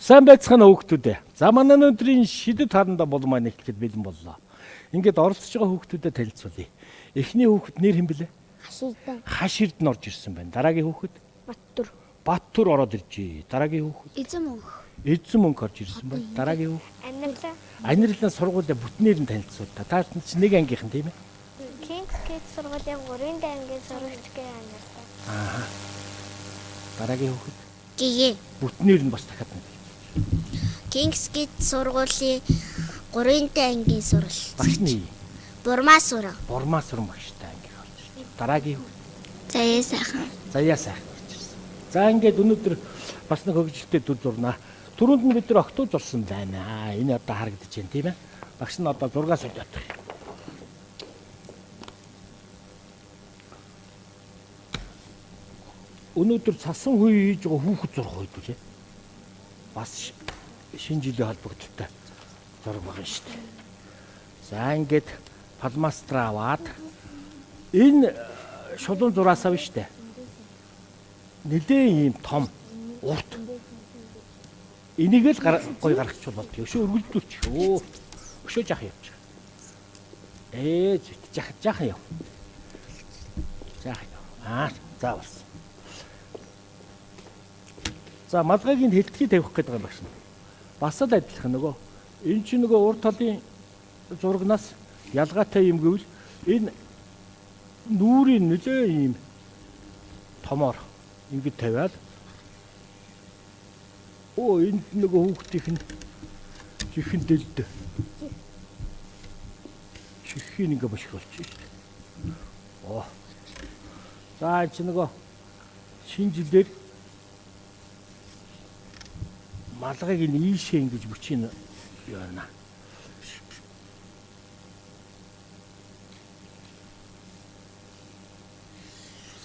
Сайн байцгаана хүүхдүүд ээ. За манай өнөөдрийн шидэт харандаа бол маань эхлэхэд бэлэн боллоо. Ингээд оролцож байгаа хүүхдүүдэд танилцуулъя. Эхний хүүхэд нэр хэн бэлээ? Хаширдан. Хаширдан орж ирсэн байна. Дараагийн хүүхэд? Баттүр. Баттүр ороод иржээ. Дараагийн хүүхэд? Эзэн мөнх. Эзэн мөнх орж ирсэн байна. Дараагийн хүүхэд? Анирлаа. Анирлаа сургуулиа бүтнээр нь танилцуул та. Та чинь нэг ангийнхан тийм ээ? King's Kids сургуулийн 3-р ангийн сурагч гэ Анирлаа. Аа. Дараагийн хүүхэд? Гэгээ. Бүтнээр нь бас дахиад нэг. King's Kids сургуулийн 3-р ангийн сурагч. Багш нь Бурмаа сүрэн. Бурмаа сүрэн багштай ангийнх орж ирсэн. Дараагийн хүүхэд? Заяа сайхан. Заяа сайхан орж ирсэн. За ингээд өнөөдөр бас нэг хөгжилтэй дүр зурнаа. Түрүүнд нь бид нар октоо зурсан байна. Энэ одоо харагдаж байна тийм ээ. Багш нь одоо зургаас солиод. Өнөөдөр цасан хүй хийж байгаа хүүхэд зурх хэдүүлээ. Бас шинэ жилийн холбогдлолтой зураг байгаа шүү дээ. За ингээд фломастер аваад энэ шулуун зураасаа биш үү? Нэлээд ийм том урт. Энийг л гой гаргачихвал болдгоо. Өшөө өргөлдүүлчих. Өө. Өшөө жах явчих. Жах жах яв. Жах яв. Аа, за болсон. За малгайг нь хэлтгий тавих гэдэг юм багш. Бас л адилхан нөгөө энэ чинь нөгөө урд талын зурагнаас ялгаатай юм гэвэл энэ нүүрийн нөлөө ийм томоор ингэж тавиад энд нөгөө хүүхдийнх нь чихэн дэлд. Чихийг ингээ боших болчих шүү дээ. Оо. За энэ чинь нөгөө шинэ жилээр малгайг нь ийшээ ингэж бүчин явна.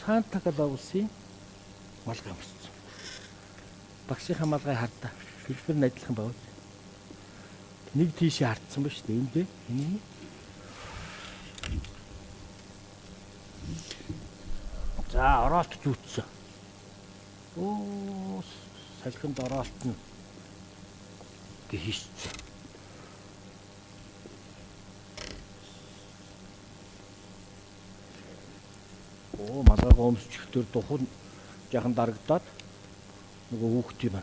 Санта Клаусын малгай өмссөн. Багшийнхаа малгай хардаа. Хэлбэр нь адилхан байв. Нэг тийшээ хардсан ба шүү дээ. Энд энэ. За ороолт зүүцсэн. Оо салхинд ороолт нь хийсэн. Оо малгайгаа өмсчихдөр духан жахан дарагдаад нөгөө хүүхд юм.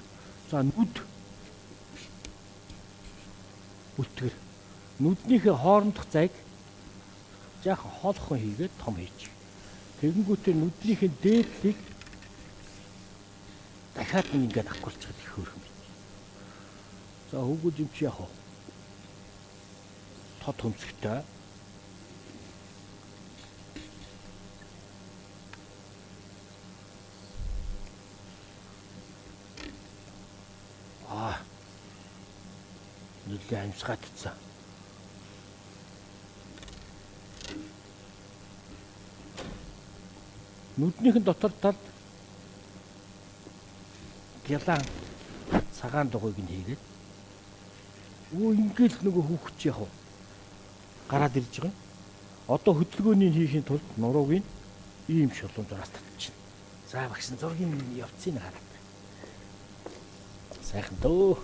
За нүд бүтгэр. Нүднийхээ хоорондох зайг жаахан хоолхон хийгээд том хийж. Тэгэнгүүтээ нүднийхээ дээдлийг дахиад нэг ингээд авахулчихад их хөөрхөн байна. За хүүгүүд юм чи яах вэ? Тод хөмсгтэй. Аа. Нэлээд амьсгаатцсан. Нүднийхэн дотор талд гялаан цагаан дугуйг нь хийгээд өө ингээл нөгөө хүүхд чи яах вэ? Гараад ирж байгаа юм. Одоо хөдөлгөөний хийхийн тулд нурууг нь ийм шулуун зураас татчихна. За багш нь зургийн явцыг хараад. Сайхан дөө.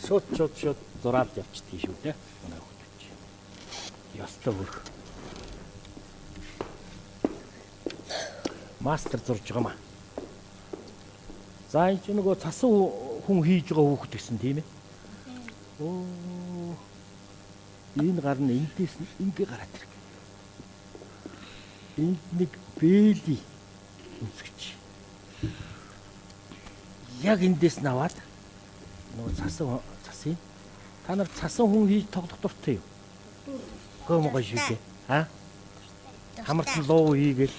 Шууд шууд шууд зураад явчихдгийг шүү дээ. Манай хүүхдүүд чи. Ёстой хөрх. Мастер зурж байгаа маа. За энэ чинь нөгөө цасан хүн хийж байгаа хүүхэд гэсэн тийм ээ. Оо. Энэ гар нь эндээс ингээ гараад ирэх. Энд нэг бэли өмсгч. Яг эндээс нь аваад нөгөө цасан цасын та нар цасан хүн хийж тоглох дуртай юу? Гоо могоо шүү дээ. Аа? Хамарсан луу хийгээл.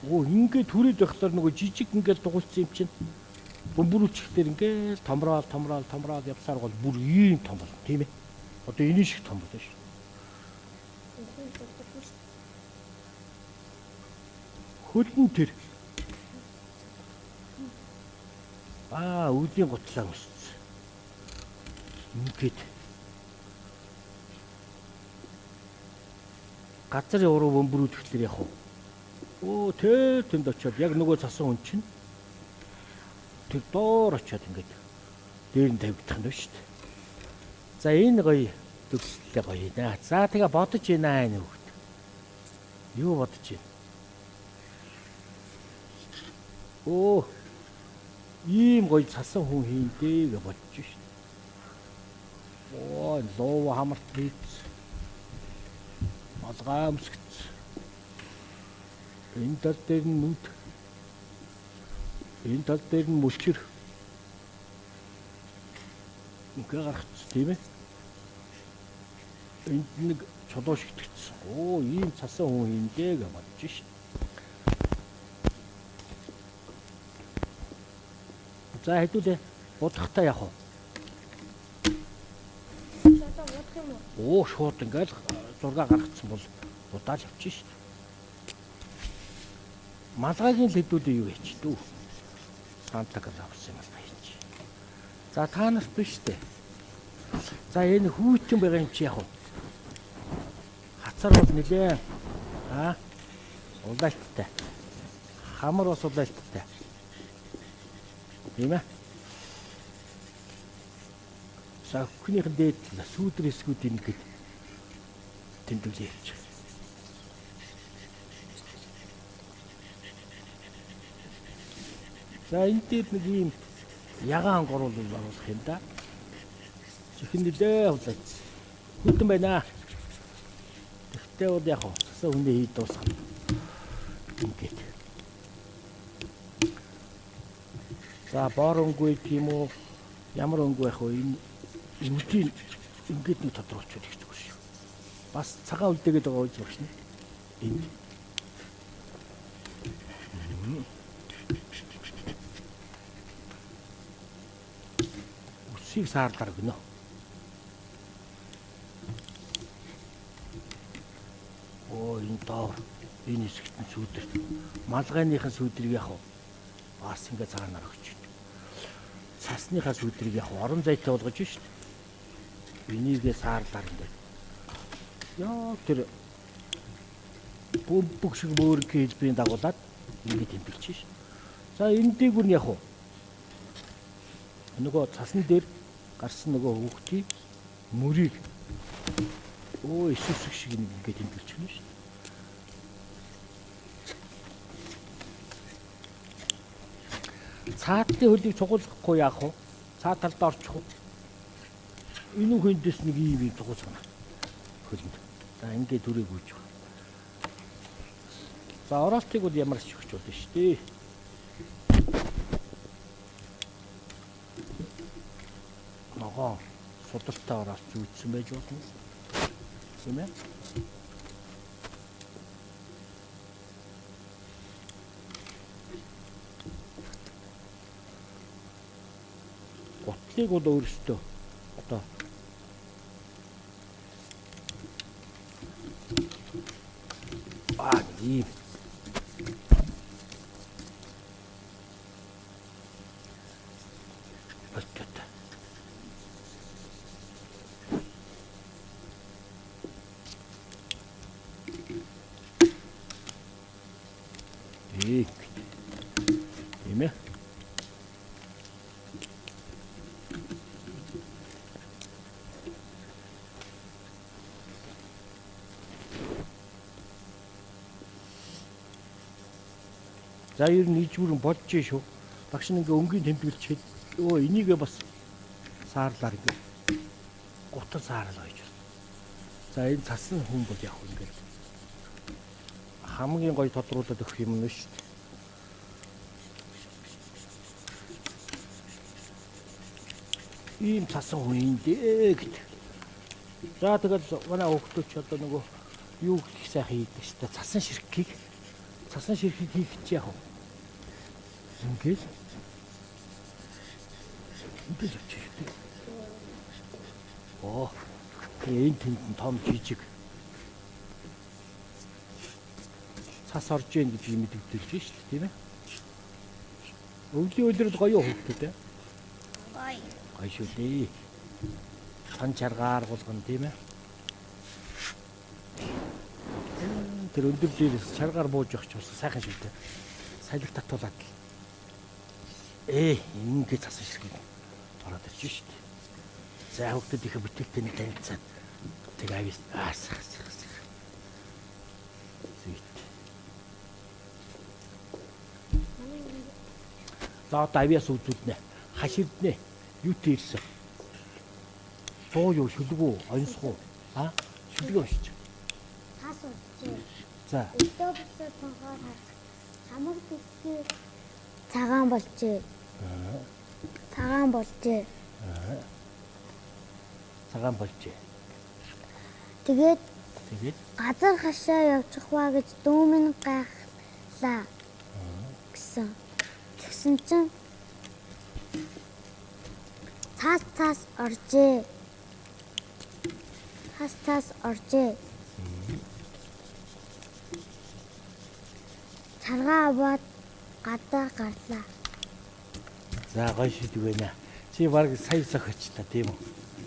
Оо ингээ түрээд байхлаар нөгөө жижиг ингээл дугуйцсан юм чинь бөмбөрүүлчихээр ингээл томроод томроод томроод явсаар бол бүр ийм том болно тийм ээ. Одоо энэ шиг том болно шүү. Хөлн тэр. Аа өвлийн гутлаа өссөн. Ингээд газар уруу бөмбөрүүлэхлээр явах уу? Өө тэр тэнд очиод яг нөгөө цасан хүн чинь Тэр доор очиод ингээд дээр нь тавигдах нь шүү дээ. За энэ гоё төгсөлтэй гоё нэ. За тэгээ бодож байна энэ хүүхд. Юу бодож байна? Оо ийм гоё цасан хүн хийн дээ гэж бодож шин. Оо луу хамарт хийц. Малгай өмсгц. Энэ тал дээр нь нүд. Энэ тал дээр нь мөчөр. Ингээ гаргац тийм ээ. Энд нэг чулуу шигтгэцсэн. Оо ийм цасан хүн хийн дээ гэж бодож шин. За хэдүүлээ будахтаа явах уу? Одоо будах юм уу? Оо шууд ингээл зураг гаргацсан бол будаал явчих шин. Малгайгийн л хэдүүлээ юу хийч дүү? Санта Клаусын малгай хийч. За та нарт биш үү? За энэ хүүтэн байгаа юм чи яах вэ? Хацар бол нилээ. Аа? Улаалттай. Хамар бас улаалттай. Тийм ээ. За хүнийхэн дээд сүүдэр хэсгүүд ингээд тэмдэглээ явчих. За энэ дээр нэг ийм ягаан гурвал оруулах юм да. Чихэн нилээ хулаац. Хүтэн байна. Тэгтээ бол яг цасаа хүнээ хий дуусгах. Ингээд. За боор өнгө тийм үү? Ямар өнгө байх вэ? Энэ нүдийг ингээд нэг тодруулчихвал их зүгээр шүү. Бас цагаан үлдээгээд байгаа үз багш нь. Энд. Үсийг саарлаар гинэ. Оо энэ доор энэ хэсэгт нь сүүдэр. Малгайныхын сүүдрийг яг бас ингээ цагаанаар өгч. Цасныхаа сүүдрийг яг орон зайтай болгож шít. Энийгээ саарлаар ингээд. Яа тэр бөмбөг шиг бөөрөнхий хэлбэрийн дагуулад ингээд тэмдэглэж шít. За энэ дээгүүр нь яг уу нөгөө цасн дээр гарсан нөгөө хүүхдийн мөрийг өө Иесус шиг нэг ингээд тэмдэглэж байна шít. Цаатлын хөлийг цугуулахгүй яах вэ? Цаа талдаа орчих уу? Энэ хүндээс нэг ийм юм цугуулна. Хөлөнд. За ингээд түрээ гүйж байгаа. За оролтыг бол ямар ч өгч болно шүү дээ. Ногоон судалтай оролт зүйдсэн байж болно. Тийм ээ. Гутлыг бол өөрөөсөө одоо ийм болчиход. Тийм ээ. За ер нь ижүүрэн болж шүү. Багш нь ингээ өнгийн тэмдэглэж өө энийгээ бас саарлаар ингээ гутал саарлаа гэж байна. За энэ цасан хүн бол яг ингээ хамгийн гоё тодруулаад өгөх юм нь шүү дээ. Ийм цасан хүн юм дээ гэдэг. За тэгэл манай хүүхдүүд ч одоо нөгөө юу гэх сайхан хийдэг шүү дээ. Цасан ширхгийг хийх чи яг ингээл ингээл явчих шүү дээ. Оо энэ тэнд нь том жижиг цас орж ийн гэж мэдэгдэж шүү дээ, тийм ээ. Өвлийн үлрэл гоё хүүхдүүд ээ. Гоё. Гоё шүү дээ. Сан чаргаар гулган тийм ээ. Тэр өндөр дээрээс чаргаар бууж явах ч бас сайхан шүү дээ. Салхи татуулаад л. Ингээд цасан ширхэг ороод ирж шүү дээ. За хүүхдүүд их бүтээлтэй нэг танилцаад тэг авис аа. Зүйт. За одоо авиас үзүүлнэ. Хаширднэ. Юутэй ирсэн? Дуу юу шүлгүү, онсгоо. А? Шүлгөө уншиж. Тас уншиж. За. Өдөө босоо цонхоор харах. Хамаг дэлхий цагаан болжээ. Цагаан болжээ. Цагаан болжээ. Тэгээд Тэгээд газар хашаа явчих ваа гэж дүү минь гайхлаа гэсэн. Тэгсэн чинь цаас цаас оржээ. Цаас цаас оржээ. Чаргаа аваад гадаа гарлаа. За гоё шийдэг байна. Чи баг сая сохичлаа тийм үү?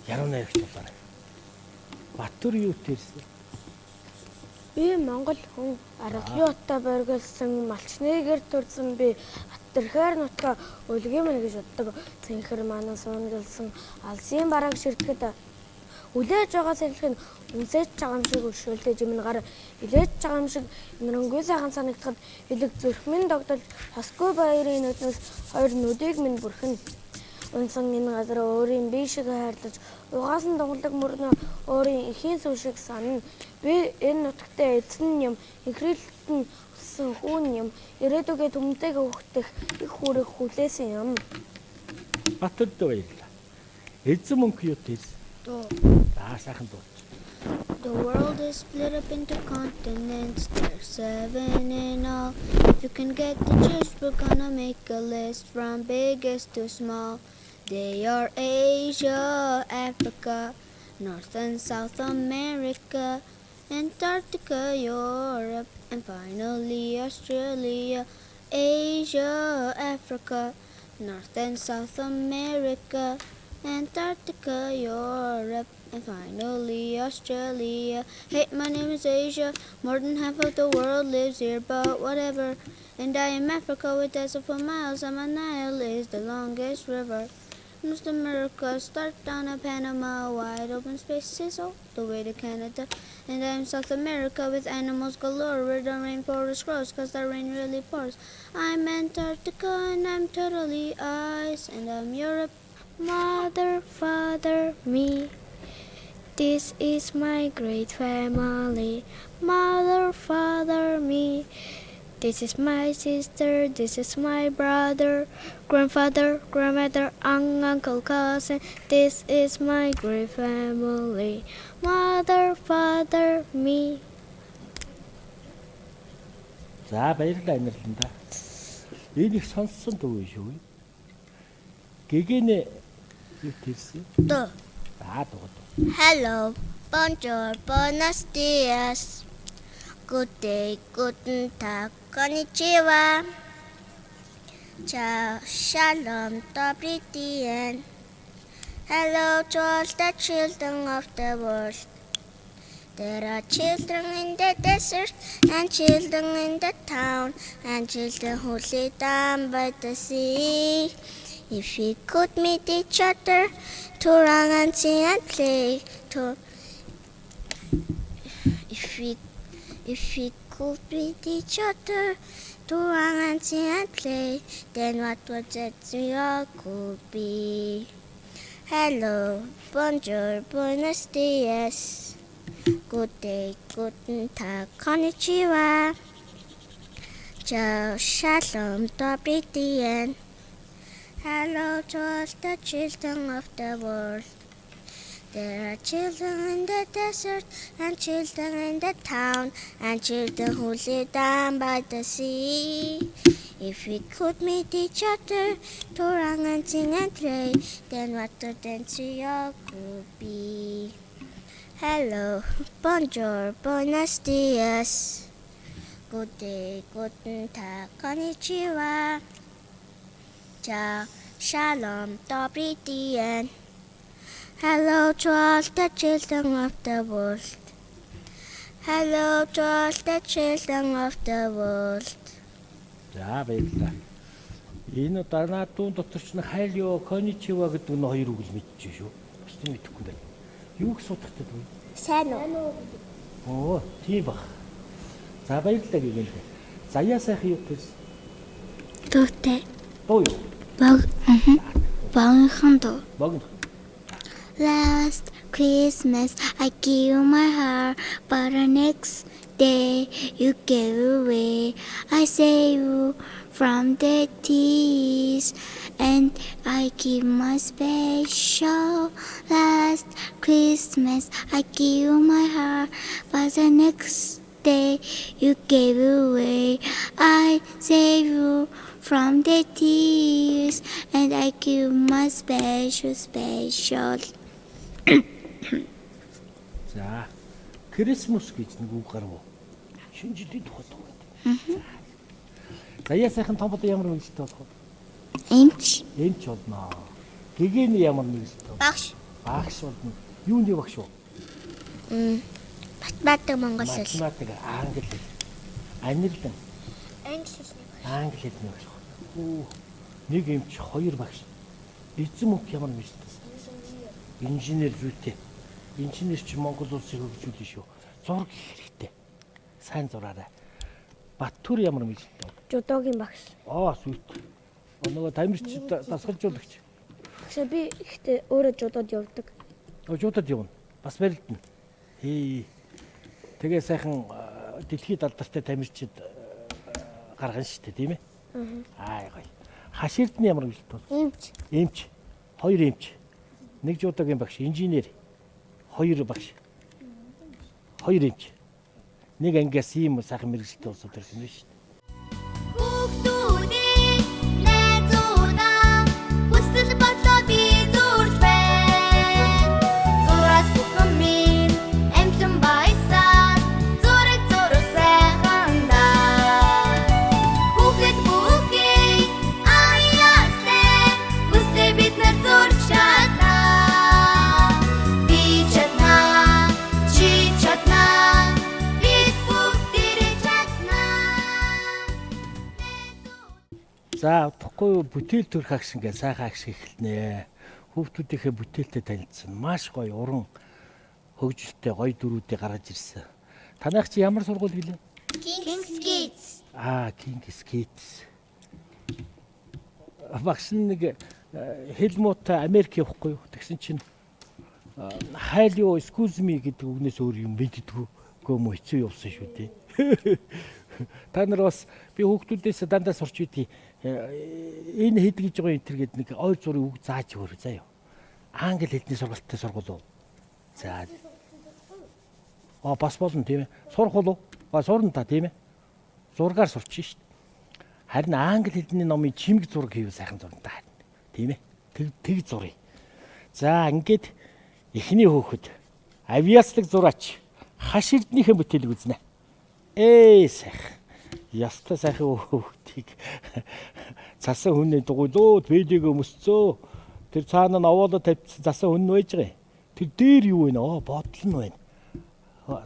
Яруу найрагч болоорой. Батөр юу тэрсэн? Би Монгол хүн аргалын утаа боргиолсон малчны гэр төрсэн би Тэрхээр нутгаа өлгийн мэн гэж боддог. Цэнхэр манаас унгалсан алсын барааг ширтгэд үлээж байгаа сэлэх нь үнсэж байгаа юм шиг өршөөлтэй жимэн гар илээж байгаа юм шиг нэрэнгүй сайхан санагдахад элэг зүрх минь догдолж хосгүй баярын нүднээс хоёр нүдийг минь бүрхэн. Унсан энэ газар өөрийн бие шиг хайрлаж угаасан дунгалаг мөрнөө өөрийн эхийн сүв шиг санана. Би энэ нутагтаа эзэн юм, инхрийлэлт нь өссөн хүүн юм, ирээдүгээ түмтэйг өгөх их хүрэх хүлээсэн юм. Батөрдөө баярлалаа. Эзэн мөнх юу тэрсэн? Дуу. За сайхан дуу. The world is split up into continents, there's 7 in all. If you can get the gist, we're gonna make a list from biggest to small. They are Asia, Africa, North and South America, Antarctica, Europe, and finally Australia. Asia, Africa, North and South America, Antarctica, Europe, and finally Australia. Hey, my name is Asia. More than half of the world lives here, but whatever. And I am Africa with thousands of miles, and my Nile is the longest river. North America, start down at Panama, wide open spaces all the way to Canada. And I'm South America with animals galore, where the rainforest grows, cause the rain really pours. I'm Antarctica and I'm totally ice, and I'm Europe. Mother, father, me. This is my great family. Mother, father, me. This is my sister, this is my brother, grandfather, grandmother, aunt, uncle, cousin. This is my great family. Mother, father, me. За баярлалаа инэрлэн да. Энэ их сонссон дуу шүү. Гэгэнэ юу тэрсэн? Дуу. За дуу. Hello, bonjour, buenos dias. Good day, guten tag, konnichiwa. Ciao, shalom, dobry день. Hello to all the children of the world. There are children in the desert and children in the town and children who live down by the sea. If we could meet each other to run and sing and play, to if we could meet each other to run and sing and play, then what would it we all could be? Hello, bonjour, buenos dias. Good day, guten tag, konnichiwa. Ciao, shalom, dobry день. Hello to all the children of the world. There are children in the desert and children in the town and children who live down by the sea. If we could meet each other to run and sing and play, then what a dance we all could be. Hello, bonjour, buenos dias. Good day, guten tag, konnichiwa. Ciao, shalom, dobry день. Hello to all the children of the world. Hello to all the children of the world. За баярлалаа. Энэ данаа дуун дотор ч хайлё, коничива гэдэг нь хоёр үг л мэдчихэв шүү. Бусдыг мэдэхгүй байна. Юу их судахтай вэ? Сайн уу? Оо, тийм баг. За баярлалаа гэгээлээ. Заяа сайхан юу гэсэн? Дуутай. Дуу юу? Баг. Багийнхан дуу. Богино. Last Christmas I gave you my heart, but the next day you gave away. I save you from the tears, and I give my special. Last Christmas I gave you my heart, but the next day you gave away. I save you from the tears, and I give my special, special. За. Christmas гэж нэг үг гарав уу? Шинэ жилийн тухай дуу гэдэг. За. Заяа сайхан том одоо ямар мэргэжилтэй болох вэ? Эмч. Эмч болно. Гэгэний ямар мэргэжилтэй болох? Багш. Багш болно. Юуны багш вэ? Математик, монгол хэл. Математик, англи хэл. Анирлан. Англи хэлний багш. Англи хэлний багш. Үу. Нэг эмч, хоёр багш. Эзэн мөнх ямар мэргэжилтэй? Инженер зүйтэй. Инженер чи Монгол улсыг хөгжүүлнэ шүү. Зураг их хэрэгтэй. Сайн зураарай. Баттүр ямар мэргэжилтэй? Жудогийн багш. Аа, сүйт. Нөгөө тамирч дасгалжуулагч. Багшаа би ихтэй өөрөө жудод явдаг. Жуудад явна. Бас барилдана. Хий. Тэгээ сайхан дэлхийд алдартай тамирчид гаргана шүү дээ, тийм ээ? Аа гоё. Хаш эрдэнэ ямар мэргэжилтэй бол? Эмч. Эмч. Хоёр эмч. Нэг жуудагийн багш, инженер. Хоёр багш. Хоёр эмч. Нэг ангиас ийм сайхан мэргэжилтэй улсууд ирсэн юм шүү дээ. Хүүхдүүдээ найзуудаа хүсэл бодлоо би зурж байна. Зураас бүхэн минь амтлан баясаар зураг зураг сайхан даа. Хүүхэд бүхий аяастай хүслээ бид нар зурж чаднаа. Би чаднаа, чи чаднаа, бид бүгдээрээ чаднаа. За удахгүй бүтээл төрөх агш ингээ сайхан агш эхэлнэ. Хүүхдүүдийнхээ бүтээлтэй танилцсан. Маш гоё уран хөгжилтэй гоё дөрүүдийг гаргаж ирсэн. Танайх чи ямар сургууль билээ? King's Kids. Аа, King's Kids. Багш нь нэг хэл муутай Америк явахгүй юу? Тэгсэн чинь хайлё excuse me гэдэг үгнээс өөр юм мэддэггүй гөө мө хэцүү явсан шүү дээ. Та нар бас би хүүхдүүдээс дандаа сурч үйдий. Энэ хэд гэж байгаа энэ төр гээд нэг ойр зургийн үг зааж өгөөрэй заа юу. Англи хэлний сургалттай сургууль уу? За. Аа бас болно тийм ээ. Сурах уу? Ба сурна та тийм ээ. Зургаар сурч шít. Харин англи хэлний номын чимэг зураг хийвэл сайхан зурна та харин. Тийм ээ. Тэг тэг зуръя. За ингээд эхний хөөхөд авиаслаг зураач хаш эрднийхээ бүтээлийг үзнэ. Ээ сайхан. Яста сайхан хөөхтийг цасан хүнний дугуйлөө бэлийг өмсцөө. Тэр цаана нь овоолоо тавьчихсан цасан хүн нь байж байгаа. Тэр дээр юу вэ? Оо бодол нь байна.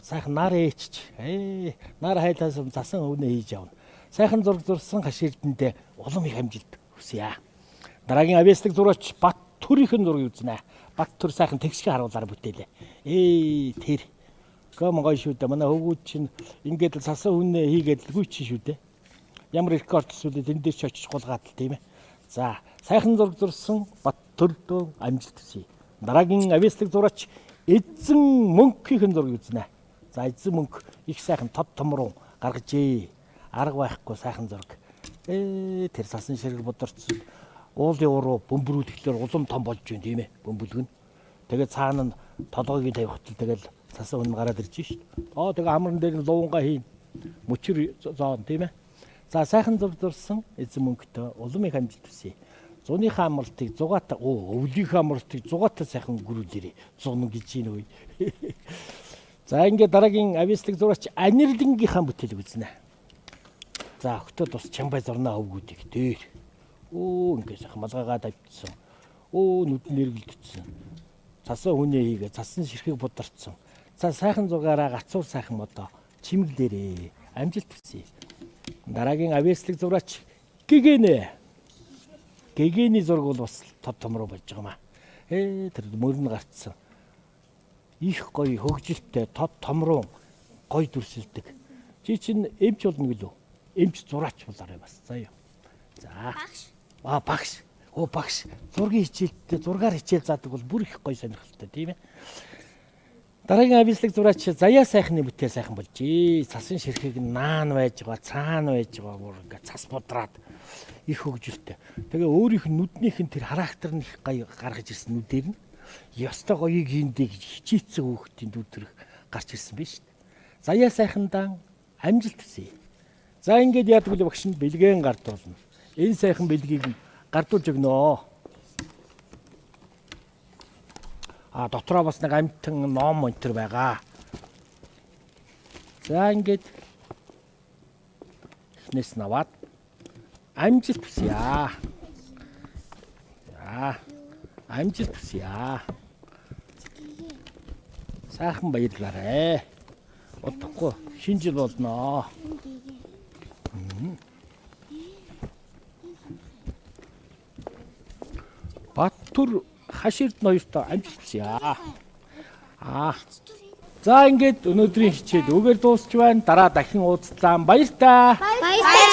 Сайхан нар ээчч. Ээ нар хайлаас цасан хүнээ хийж явна. Сайхан зураг зурсан хаш эрдэндээ улам их амжилт хүсье. Дараагийн авиаслаг зураач Бат төрийнхэн зургийг үзнэ. Бат төр сайхан тэгшгэ харуулаар бүтээлээ. Ээ тэр гом гоё шүү дээ. Манай хөвгүүд чинь ингээд л цасан хүнээ хийгээд л гүй чи шүү дээ. Ямар рекорд төсвөлээ тэн дээр ч очиж гулгаад л тийм ээ. За сайхан зураг зурсан Бат төрдөө амжилт хүсье. Дараагийн авиаслаг зураач Эзэн мөнхийнхэн зургийг үзнэ. За эзэн мөнх их сайхан тод томруу гаргажээ. Арга байхгүй сайхан зураг. Ээ тэр сасан ширэг бударсан. Уулын уруу бөмбөрүүлэхлээр улам том болж байна тийм ээ. Бөмбөлгөн. Тэгээ цаана нь толгойг тавихтал тэгэл цасан хүн гараад ирж шít. Аа тэгээ хамран дээр нь луунгаа хийн. Мөчөр зоон тийм ээ. За сайхан зураг зурсан эзэн мөнхтөө улам их амжилт хүсье. Зуныхаа амралтыг зугаата өвлийнхээ амралтыг зугаата сайхан өнгөрүүлээрэй. Зун гэж юм өө. За ингээд дараагийн авиаслаг зураач Анирлингийнхаа бүтээлийг үзнэ. За өгтөд бас чамбай зурнаа өвгүүдийг дээр. Өө ингээд сайхан малгайгаа тавьчихсан. Өө нүд нэргэлдсэн. Цасан хүнээ хийгээ цасан ширхэг бударцсан. За сайхан зургаараа гацуур сайхан модоо чимэглээрээ. Амжилт хүсье. Дараагийн авиаслаг зураач Гигэнэ. Гэгэний зураг бол бас тод томроо болж байгаа маа. Тэр мөрн гарцсан. Их гоё хөгжилтэй тод томроо гоё дүрсэлдэг. Чи чинь эмч болно гэлөө? Эмч зураач болоорой бас. Заяа. За. Багш. Аа багш. Оо багш. Зургийн хичээлдээ зургаар хичээл заадаг бол бүр их гоё сонирхолтой тийм ээ. Дараагийн авислаг зураач Заяа сайхны бүтээл сайхан болжээ. Цасын ширхэг наан байж байгаа, цаана байж байгаа бүр ингээ цас будраад их хөгжилтэй. Тэгээ өөрийнх нь нүднийх нь тэр характер нь их гоё гаргаж ирсэн нүдээр нь ёстой гоёыг хийндэ гэж хичээцсэн хүүхдийн дүр төрх гарч ирсэн биз шүү дээ. Заяа сайхандаа амжилт хүсье. За ингээд яадаг вэ багш нь бэлгээн гардуулна. Энэ сайхан бэлгийг гардуулж өгнө. А дотроо бас нэг амтан ном монтер байгаа. За ингээд эхнээс нь аваад амжилт хүсье. За амжилт хүсье. Сайхан баярлаарэ. Удахгүй шинэ жил болноо. Баттүр Хаш Эрдэнэ хоёртоо амжилт хүсье. Аа. За ингээд өнөөдрийн хичээл үгээр дуусч байна. Дараа дахин уулзлаа. Баяртай. Баярлалаа.